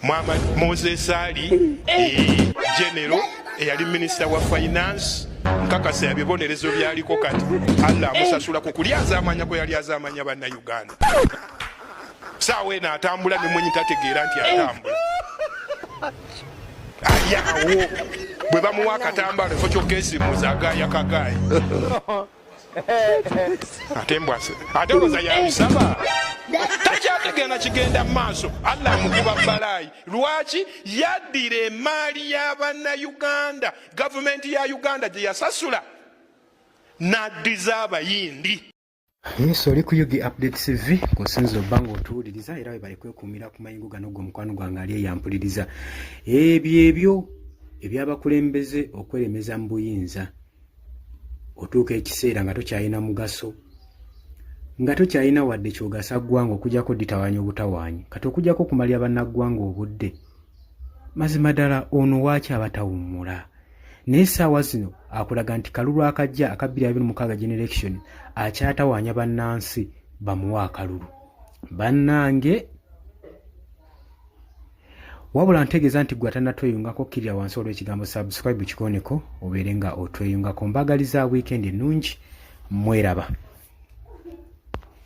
Mwama Moses Ali, eh, General eyali minisita wa finance, nkakasa ebibonerezo byaliko kati Allah amusasula ku kulyazaamanya kwe yali azaamanya Bannayuganda. Saawa eno atambula ne mwenyi tategeera nti atambula. Ali awo bwe bamuwa akatambaalo ekifo ky'okeesimuuza agaaya kagaaya. Ate mbwase ate olowooza yabisaba takyategeera kigenda mu maaso. Allah amukuba balaayi. Lwaki yaddira emaali y'Abannayuganda, gavumenti ya Uganda gye yasasula n'addiza Abayindi? Yesu oli ku UG Update TV kusinza obba ng'otuwuliriza era webale kwekuumira ku mayingo gano gwe omukwano gwange ali eyampuliriza. Ebyo ebyo ebyabakulembeze okweremeza mu buyinza, otuuka ekiseera nga tokyalina mugaso, nga tokyalina wadde kyogasa ggwanga okujjako ditawaanya obutawaanyi, kati okujjako okumalira bannaggwanga obudde. Mazima ddala ono waaki abatawummula? Naye essaawa zino akulaga nti kalulu akajja aka 2026 generation akyatawaanya bannansi bamuwa akalulu. Bannange, wabula ntegeeza nti gwe atanatweyungako, kkirira wansi olw'ekigambo subscribe, kikoneko obeere nga otweyungako. Mbagaliza wiikendi ennungi, mweraba.